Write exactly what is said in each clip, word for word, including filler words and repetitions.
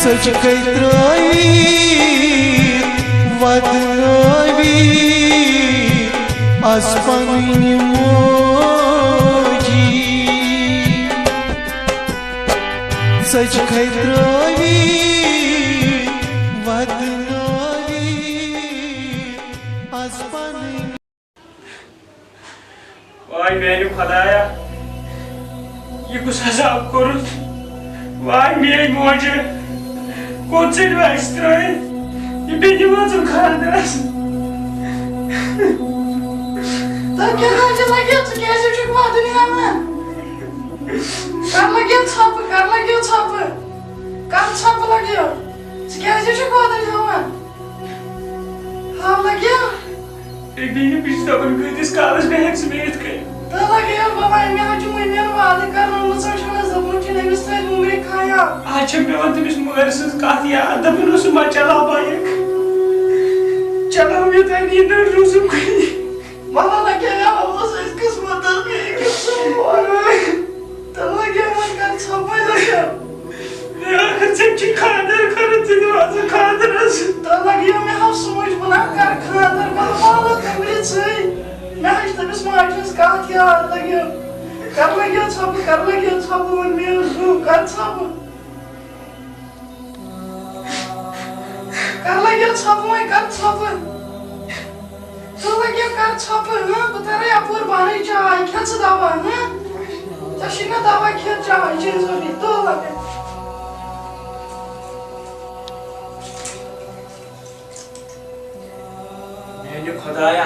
سچ کئی ترٲوی ودنٲوی اس پنٕنۍ موجی۔ سچ کئی ترٲوی ودنٲوی اس پنٕنۍ۔ واے میانہِ خدایا، یہِ کُس عذاب کوٚرُتھ؟ واے میٲنۍ موجہِ، کوٚت ژٔلِو اَسہِ ترٲوِتھ؟ یہِ بیٚنہِ وٲژٕم خانٛدرس۔ تۄہہِ کیٛاہ حاجت لگیو؟ ژٕ کیٛازِ چھُکھ وعدٕ نِوان؟ کر لگیو ژھۄپہٕ، کر لگیو ژھۄپہٕ، کر ژھۄپہٕ لگیو؟ ژٕ کیٛازِ چھُکھ وعدٕ نِوان؟ ہاو لگیو؟ ہے بیٚنہِ، بہٕ چھُس دَپان، کۭتِس کالَس بیٚہَکھ ژٕ مےٚ یِتھ کٔنۍ؟ تہٕ لگیو بَلاے، مےٚ حظ چھُ مٔمِیَن وعدٕ کرنومُت، سۄ چھَنہٕ حظ دوٚپمُت، چھِنہٕ أمِس تۄہہِ عُمرِ خیال۔ آز چھَم پٮ۪وان تٔمِس مٲلۍ سٕنٛز کَتھ یاد، دَپان اوس، "ما چلاو بایِک، چلاو یہِ تۄہہِ نیٖندٕر روٗزٕم کُنی۔" وَلہٕ لگیو، اوس اَسہِ قٕسمَتَس بیٚیہِ قٕسمَت۔ تہٕ لگیو وۄنۍ کر ژھۄپے لگیو۔ مےٚ ٲخٕر ژےٚ چھُے خانٛدر کَرُن، ژٕ دِ وازٕ خانٛدرَس۔ تہٕ لگیو مےٚ ہا سونٛچ، بہٕ نا کر خانٛدر، بہٕ والہٕ تٔمرِ ژٕے۔ مےٚ ہا چھِ تٔمِس ماجہِ ہٕنٛز کَتھ یاد لگیو۔ کر لگیو ژھۄپہٕ، کر لگیو ژھۄپہٕ، وۄنۍ مےٚ ٲس زُو، کر ژھۄپہٕ۔ کر لگیو ژھۄپہٕ وۄنۍ، کر ژھۄپہٕ۔ ژٕ لگیو کر ژھۄپہٕ، ہاں؟ بہٕ ترے اپور بانٕے چاے، کھےٚ ژٕ دوا، ہاں؟ ژےٚ چھُے نہ دوا کھٮ۪تھ چاے چیٚنۍ ضروٗری، تہٕ لگے۔ میانہِ خۄدایا،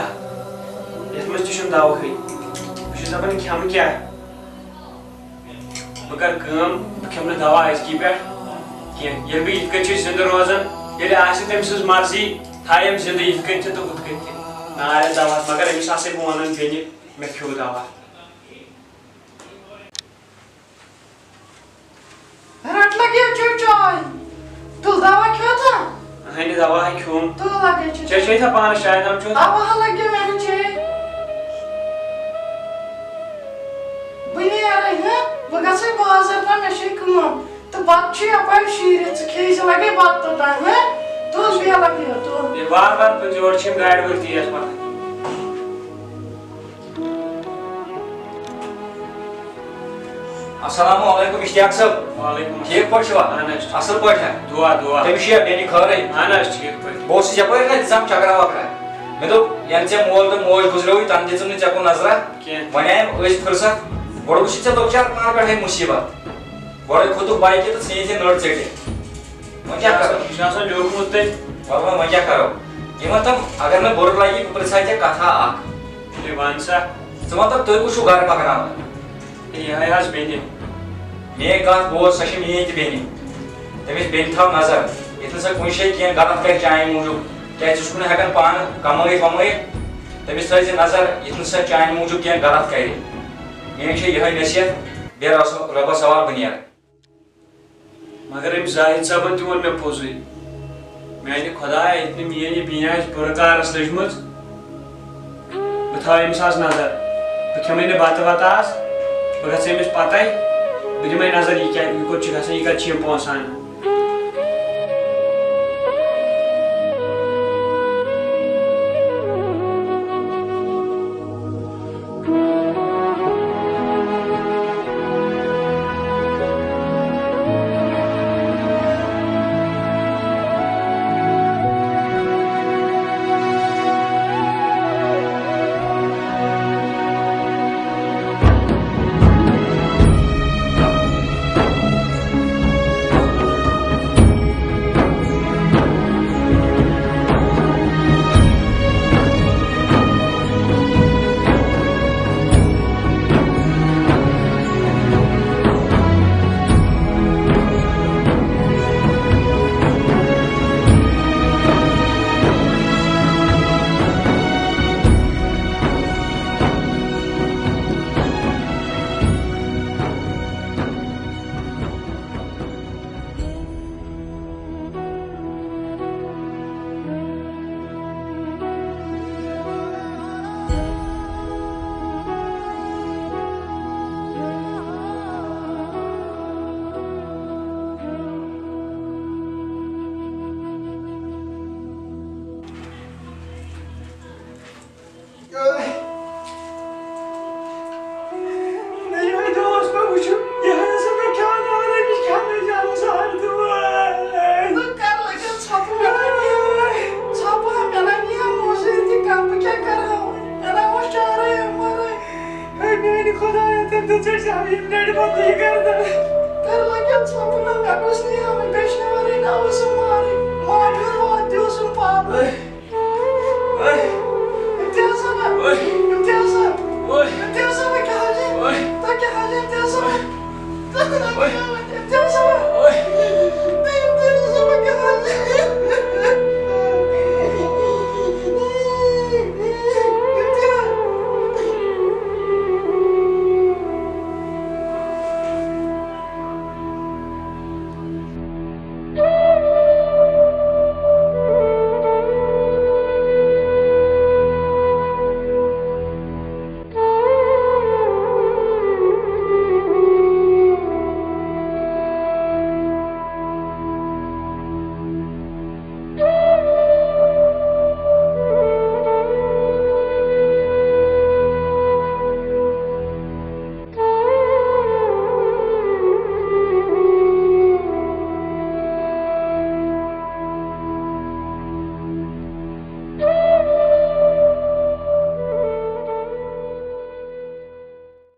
یتھ منٛز تہِ چھُنہٕ دوا ہے۔ بہٕ چھُس دپان، یہِ کھٮ۪مہٕ کیٛاہ؟ بہٕ کرٕ کٲم، بہٕ کھٮ۪مہٕ نہٕ دوا أزکی پٮ۪ٹھ کینٛہہ۔ ییٚلہِ بہٕ یِتھ کٔنۍ چھُس زِندٕ روزان، ییٚلہِ آسہِ تٔمۍ سٕنٛز مرضی، تھایہِ أمۍ زِندٕ یِتھ کٔنۍ تہِ تہٕ ہُتھ کٔنۍ تہِ۔ نارے دوا، مگر أمِس آسے بہٕ وَنان بیٚنہِ، مےٚ کھیوٚو دوا۔ رٹ لگیو چیو چاے۔ تُل دوا کھیوٚو تھا؟ اہنہِ دوا ہے کھیوٚم۔ تُل لگے چیو۔ چے چے تھا پانس چاے دام چیوٚو؟ دوا ہا لگیو مےٚ چے۔ بہٕ نیرے، ہہ؟ بہٕ گژھے بازر تام، مےٚ چھے کٲم۔ تہٕ بتہٕ چھُ یپٲرۍ شیٖرِتھ، ژٕ کھیٚیہِ زِ لگے بتہٕ توٚتام، ہہ؟ تُل بیٚیہِ لگیو، تُل۔ ہے وار وار پٔکۍ زِ، یورٕ چھِ یِم گاڑِ وٲلۍ تیز پکان۔ السلام علیکم اشتیاق صٲب۔ وعلیکم السلام۔ ٹھیٖک پٲٹھۍ چھِوا؟ اہن حظ۔ اصٕل پٲٹھۍ ہا؟ دعا، دعا۔ تٔمِس چھُ یا بیٚنہِ خٲرٕے؟ اہن حظ، ٹھیٖک پٲٹھۍ۔ بہٕ اوسُس یپٲرۍ نہ دِژام چکرا وکرا۔ مےٚ دوٚپ، یَنہٕ ژےٚ مول تہٕ موج گُزریووُے، تَنہٕ دِژٕم نہٕ ژےٚ کُن نظرا۔ کینٛہہ۔ وۄنۍ آیَم أزۍ فرصت۔ گۄڈٕ وٕچھِتھ ژےٚ لۄکچار پانہٕ پٮ۪ٹھَے مُصیٖبت۔ گۄڈَے کھوٚتُکھ بایکہِ تہٕ ژھٕنِتھ یہِ نٔر ژٔٹِتھ۔ وۄنۍ کیٛاہ کرو؟ یہِ چھُ آسان لیوٗکھمُت تٔمۍ۔ وَلہٕ وۄنۍ، وۄنۍ کیٛاہ کرو؟ یہِ وَن تَم، اگر نہٕ بُرٕ لَگی، بہٕ پرٛژھٕ ہا ژےٚ کَتھا اَکھ۔ ہے وَن سا۔ ژٕ وَن تَم، تُہۍ کُس چھُو گَرٕ پَکناوان؟ ہے یِہوٚے حظ بیٚنہِ۔ میٛٲنۍ کَتھ بوز، سۄ چھےٚ میٛٲنۍ تہِ بیٚنہِ۔ تٔمِس بیٚنہِ تھاو نظر، یُتھ نہٕ سۄ کُنہِ جایہِ کینٛہہ غلط کَرِ چانہِ موٗجوٗب۔ کیٛازِ ژٕ چھُکھ نہٕ ہٮ۪کان پانہٕ کَمٲیِتھ وَمٲیِتھ۔ تٔمِس تھٲیزِ نظر، یُتھ نہٕ سۄ چانہِ موٗجوٗب کینٛہہ غلط کَرِ۔ میٛٲنۍ چھےٚ یِہوٚے نصیحت، بیٚہہ رۄبَس، رۄبَس حوالہٕ، بہٕ نیرٕ۔ مگر أمۍ زاہد صٲبن تہِ ووٚن مےٚ پوٚزُے۔ میانہِ خۄدایا، ییٚتہِ نہٕ میٲنۍ یہِ بیٚنہِ آسہِ بُرٕ کارس لٔجمٕژ، بہٕ تھاوٕ أمِس آز نظر۔ بہٕ کھٮ۪مے نہٕ بتہٕ وتہٕ آز۔ بہٕ گژھٕ أمِس پتے، بہٕ دِمے نظر، یہِ کیٛاہ، یہِ کوٚت چھُ گژھان، یہِ کتہِ چھِ یِم پونٛسہٕ انان۔ گردن۔ کر لگیا ژھۄپہٕ نہ، مےٚ گوٚژھ نہٕ یہِ ہاوُن، بیٚیہِ چھُ مےٚ ورٲے ناوٕ سُہ مارٕنۍ۔ ماجہِ ہُنٛد وعدٕ دیُت سُن پاپہٕ۔ A, A. امتیاز صٲب، اے۔ امتیاز صٲب، اے۔ امتیاز صٲب، کیٛاہ حال چھِ؟ اے۔ تۄہہِ کیٛاہ حال چھِ، امتیاز صٲب؟ اے۔